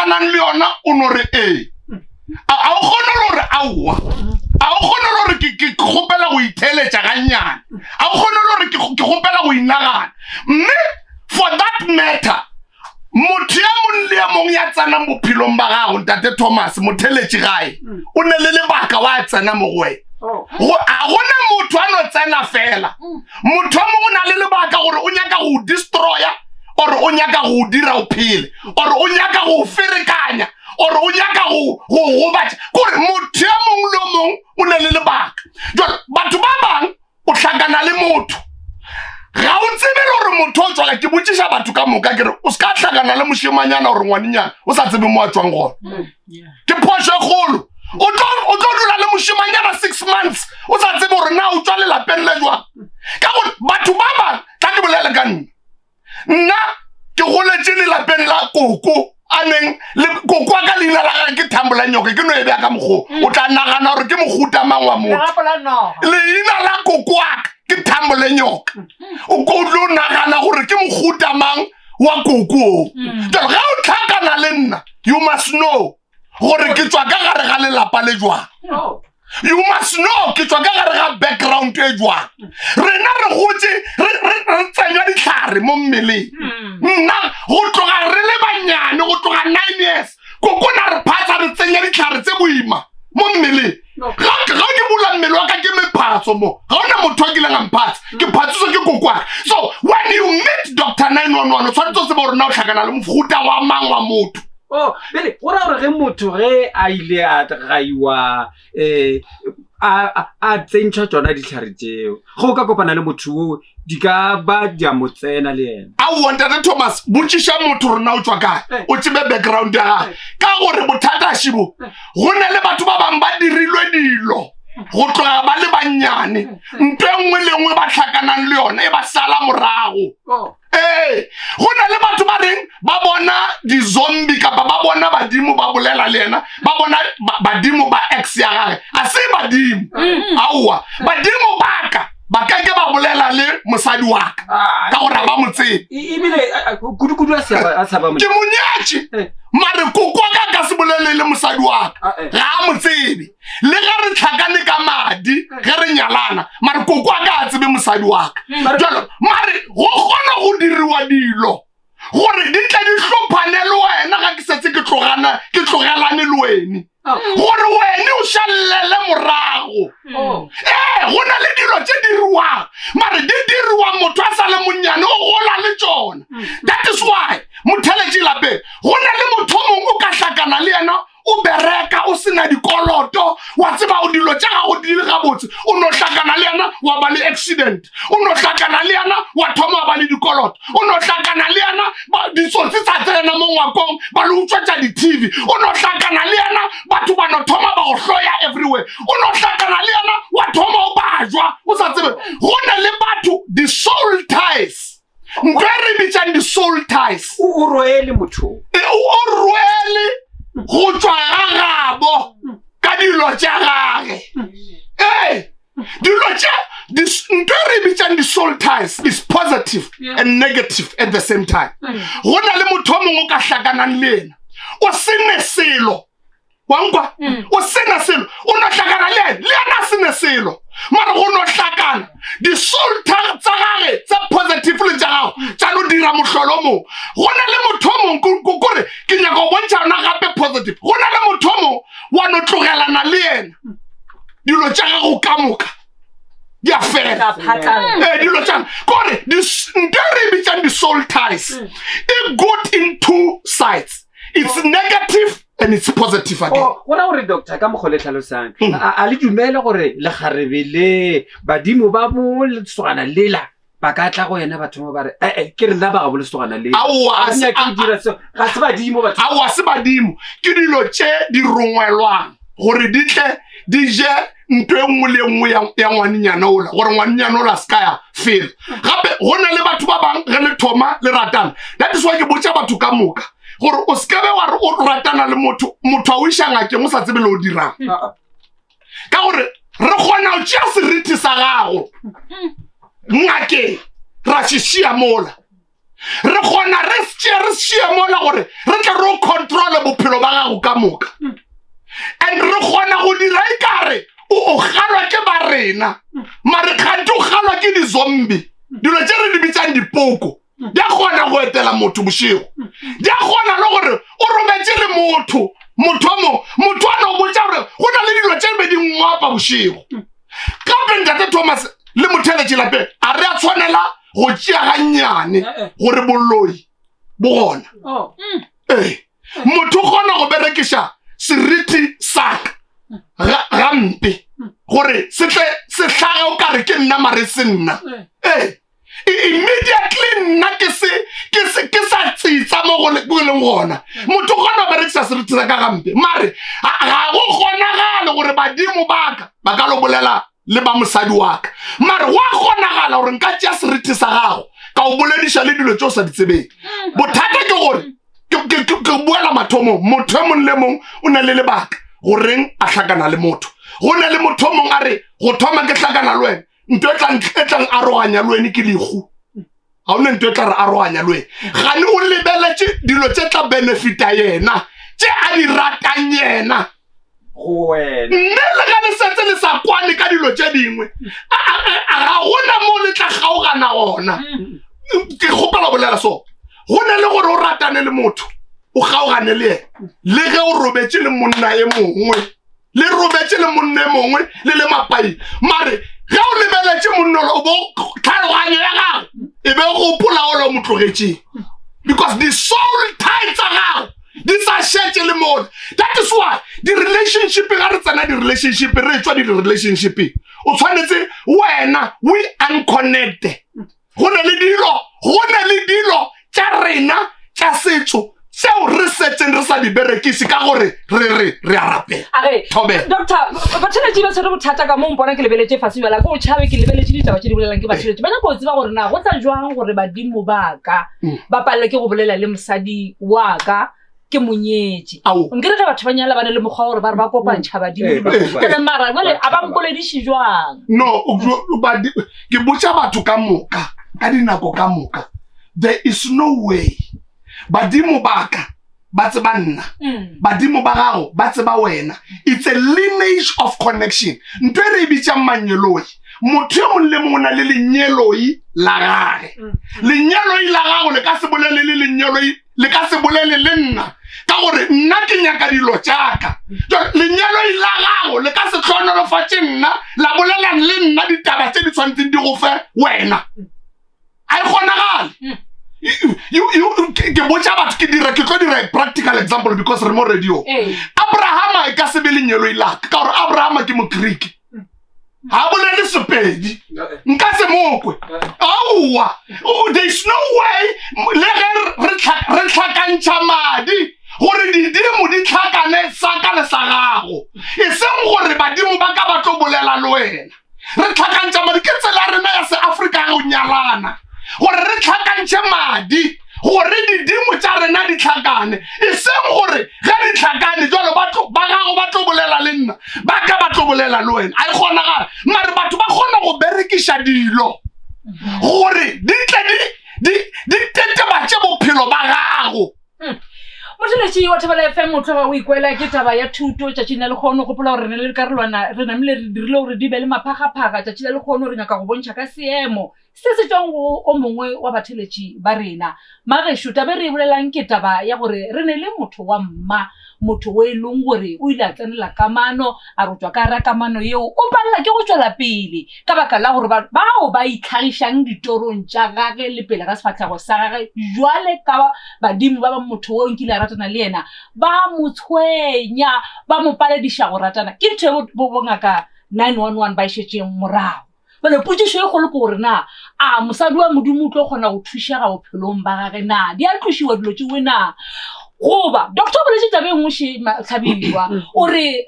hlakanang le yona o no re ee. A a o kgone le gore aowa. A o kgone le gore ke ke kgopela go itheeletša gannyane. A o kgone le gore ke ke kgopela go inagana. Mme for that matter motho ya mong le ya mong ya tsenang bophelong ba gago ntate Thomas motheletši gae o ne le lebaka wa tsena mo go wena. Oh. Go a gona motho a no tsena fela. Motho o mongwe o na le lebaka gore o nyaka go destroya or o nyaka go dira o phele or o nyaka go ferekanya or o nyaka go go gobatša kore motho yo mongwe le yo mongwe o ne le lebaka jalo batho ba bangwe o hlakana le motho ga o tsebe le gore motho o tswaka ke botšiša batho ka moka ke re o se ka hlakana le mošemanyana gore ngwanenyana o sa tsebe mo a tswang gona mm, ke phošo e kgolo o tlo dula le mošemanyana six months o sa tsebe gore na o tswa lelapeng le jwang ka gore batho ba bangwe tla ke bolele ka nna nna ke goletše lelapeng la koko a neng le koko wa ka leina la gage ke thambo la nyoka ke no e bea ka mokgoo mm. o tla nagana gore ke mohuta mang wa motho leina la koko wa ka ke thambo le nyoka mm. o ko tlo nagana gore ke mohuta mang wa koko o mm. jalo ge o tlhakana le nna you must know gore ke tswa ka gare ga lelapa le jwang oh. you must know ke tswa ka gare ga background e jwang rena re gotse re tsenywa ditlhare mo mmeleng hmm. nna go tloga re le banyane go tloga nine years kokona re phatsa re tsenya ditlhare tse boima mo mmeleng ga ke bula mmele wa ka ke mephatso mo ga ona motho a kileng a mphatsa ke phatsiswa ke kokwaka so when you meet doctor 911 o tshwanetse o tseba gore na o tlhakana le mofuta wa mang wa motho o pele go raya gore ge motho ge a ile a gaiwa um a tsentšhwa tsona ditlhare tseo ge o ka kopana le motho oo di ka ba di a mo tsena le ena aowa ntate thomas botšiša motho rena o tswa kae Eh. o tsebe background ya gage ka gore bothata šibo go na le batho ba bangwe ba dirilwe dilo go tloga ba le bannyane ntho e nngwe le nngwe ba tlhakanang le yona e ba sala morago Oh. Ee, go na le batho ba reng ba bona di-zombie kapa ba bona badimo ba bolela le yena ba bona badimo ba ex ya gage a se badimo mm. aowa badimo baka ba ka ke ba bolela le mosadi wa ka ah, ka gore a ba mo tsebe ebile kudu-kudu a sa ba ke monyatše eh. mare koko wa ka ka se bolele le mosadi wa ka ah, eh. ga a mo tsebe le ge re tlhakane ka madi ge re nyalana mare koko a ka a tsebe mosadi wa ka Mm. jalo mare go kgona go diriwa dilo gore di tle di hlophane le wena ga ke setse ke tlogana ke tlogelane le wene Oh. gore wene o šalele morago Oh. ee go na le dilo tše diriwang mare di diriwa motho a sa le monnyane o gola le tšona Mm. that is why motheletše lapeng go na le motho o mongwe o ka hlakana le yena o bereka o sena dikoloto wa tseba o dilo tša gago di le gabotse o no hlakana le yena wa ba le accident o no hlakana le yena wa thoma wa ba le dikoloto o no hlakana le yena ditsotsi tsa tsena mo ngwakong ba le utswetša di-tv o no hlakana le yena batho ba no thoma ba go hloya everywhere o no hlakana le yena wa thoma o bajwa o sa tsebe go na le batho di-soul ties ntho e re bitsang di-soul ties o rwele motho e, o rwele go tswa ga gabo ka dilo tša gage ee dilo tše ntho e re bitsang di-soul ties is positive and negative at the same time go na le motho o mongwe o ka hlakanang le ena o sene selo wa nkwa mm. o sena selo o no hlakana le ene le ena a sene selo mara go no hlakana di-soul tsa gage tsa positive le tša gago tša no dira mohlolo mongwe go na le motho o mongwe kore ke nyaka go bontšha yona gape positive go na le motho o mongwe wa no tlogelana le yena dilo tša gago ka moka di a fela ee dilo tša kore nto e re e bitsang di-soul ties mm. e good in two sides it's negative and it's positive again oh, go ra gore doctor ka mokgwa le tlhalosang hmm. a le dumele gore lekgarebe le badimo ba bo lesogana lela ba ka tla go yena batho mo ba re ee eh, ke rena ba ga bo lesogana le ga se badimo batho aowa se badimo ke dilo tše di rongwelwang gore di tle di je nto e nngwe le nngwe ya ngwanenyana ola gore ngwanenyana ola se ka ya fela gape go na le batho ba bangwe ge le thoma le ratana that is why ke botša batho ka moka gore o se kebe wa re o ratana le motho motho a o iša ngakeng o sa tsebe le o dirang ka gore re kgona go tšea seriti sa gago ngakeng ra se šia mola. Re kgona re se tšee re se šie mola gore re tle re o controle bophelo ba gago ka moka. And re kgona go dira e kare o o galwa ke ba rena, mare kgante o galwa ke di-zombie. Dilo tše re di bitsang dipoko di a kgona go etela motho bošego, di a kgona le gore o robetše le motho, motho o mongwe, motho a no botša gore go na le dilo tše be di ngwapa bošego. Gape ntate Thomas le motheletši lapeng a re a tshwanela go tšea gannyane gore boloi bo gona. Oh. Ee, motho o kgona go berekiša seriti saka gampe gore se tle se hlage o kare ke nna mare se nna. Ee, immediately nna ke se ke se ke sa tsitsa mo go le leng gona. Motho o kgona go berekisa seriti sa ka gampe mare ga go kgonagale gore badimo baka ba ka lo bolela le ba mosadi wa ka, mare go a kgonagala gore nka tšea seriti sa gago ka o bolediša le dilo tše o sa di tsebeng. Bothata ke gore ke boela mathomong, motho e mong le mong o na le lebaka goreng a hlakana le motho. Go na le motho o mong a re go thoma ke hlakana le wena, ntho e tlang e aroganya le wene ke lehu. Ga o ne ntho e tla re aroganya le wene. Gane o lebeletše dilo tše tla benefita yena, tše a di ratang yena go wena. Mme le ge le setse le sa kwane ka dilo tše dingwe, ga gona mo le tla kgaogana gona. Ke kgopela bolela so, go na le gore o ratane le motho o kgaogane le yena, le ge o robetše le monna e mongwe, le robetše le monna e mongwe le le mapai, mare ge o lebeletše monna o bo tlhaloganyo ya gago e be gopola o le o mo tlogetšeng, because the soul tie tsa gago di sa šetše le mona. That is why di-relationship, ga re tsena di-relationship, re tswa di-relationshipeng, o tshwanetse wena we unconnecte. Go na le dilo, go na le dilo tša rena tša setšo tseo re setseng re sa di berekise ka gore re re re a rapela. Thobela. Doctor, batheletši ba tshwere bothata ka mo mpona ke lebeletše fase bjala, ke o tšhabe ke lebeletše ditaba tše di bolelang ke batheletši. Ba nyaka go tseba gore na go tla jwang gore badimo ba ka ba palelwe ke go bolela le mosadi wa ka ke monyetše. Nkere ge batho ba nyala ba ne le mokgwa gore ba re ba kopantšha badimo le ba- Mara jwale a ba mpolediše jwang? No, ke botša batho ka moka ka dinako ka moka, there is no way badimo ba ka ba tseba nna, badimo ba gago ba tseba wena. It's a lineage of connection, ntho e re e bitsang manyeloi. Motho yo mongwe le mongwe o na le lenyeloi la gage. Lenyeloi la gago le ka se bolele le lenyeloi, le ka se bolele le nna, ka gore nna ke nyaka dilo tšaka. Lenyeloi la gago le ka se hlohonolofatše nna la bolela le nna ditaba tše di tshwanetseng di go fe wena. A e kgonagale. Ke botša batho, ke dira, ke tlo dira practical example because re mo radio. Abrahama e ka se be lenyeloi la ka, ka gore Abrahama ke Mogriki, ga bolele Sepedi, nka se mokwe. Aowa, there is no way. Le ge re hlakantšha madi gore didimo di hlakane sa ka le sa gago, e seng gore badimo ba ka ba tlo bolela le wena. Re hlakantšha madi, ke tsela ya rena ya Seafrika ya go nyalana, gore re hlakantšhe madi gore didimo tša rena di hlakane, e seng gore ge di hlakane jalo ba gago ba tlo bolela le nna, ba ka ba tlo bolela le wena. A e kgonagale. Mare batho ba kgona go berekiša dilo gore di tle di tetebatše bophelo ba gago. Motheletši wa Thobela FM, o tloga o ikwela ke taba ya thuto tšatšing la lekgono. Gopola gore re na le dikarolwana, re namile re dirile gore di be le maphagaphaga. Tšatši la lekgono re nyaka go bontšha ka seemo se se tšwang go o mongwe wa batheletši ba rena. Magešo, taba e re e bolelang ke taba ya gore re ne le motho wa mma, motho o e leng gore o ile a tsenela kamano, a re o tšwa ka gara kamano yeo, o palela ke go tšwela pele ka baka la gore bao ba itlhagišang ditorong tša gage le pele ga sefahlego sa gage jwale ka badimo ba ba motho o nkile a ratana le yena ba mo tshwenya, ba mo palediša go ratana. Ke ntho e bongaka 911 ba e šetšeng morago. Bjale potšišo e kgolo ke gore na a mosadi wa Modimo o tlo kgona go thušega bophelong ba gage na? Di a tlošiwa dilo tšewe na? Goba doctor o boletše taba e nngwe še Hlabirwa, o re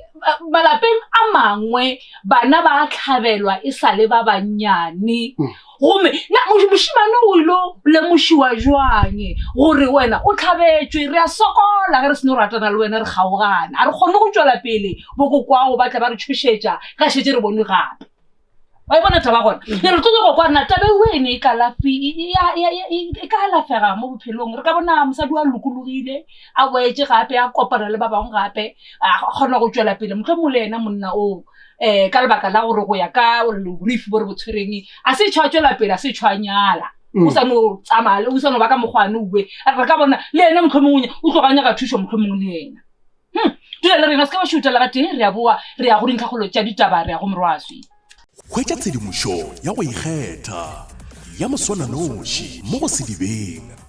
malapeng a mangwe bana ba tlhabelwa e sa le ba bannyane. Gomme na mošemane o ilo lemošiwa jwang gore wena o tlhabetšwe? Re a sokola ge re seno ratana le wena, re kgaogana, a re kgone go tšwela pele, bokokwago ba tla ba re tšhošetša ge šetše re bone gape. Wa e bona taba gona? Re tlo nyaka go kwa rena taba e ene e kalafi e ka alafega mo bophelong. Re ka bona mosadi wa lokologile a boetše gape a kopana le ba bangwe gape a kgona go tšwela pele mohlomongwe le yena monna oo um ka lebaka la gore go ya ka brief bo re bo tshwereng a se tšho a tšwela pele a se tšho a nyala. O sa no tsamaya o sa no ba ka mokgwane uwe. Re ka bona le yena mohlomongwe o tloga a nyaka thušo mohlomongwe le yena. Hmm. Dula le rena, se ke wa šutha le gatee, re a boa, re ya go dintlhakgolo tša ditaba, re ya go Morwaswi. Hwetša tshedimošo ya go ikgetha ya moswananoši mo go Sedibeng.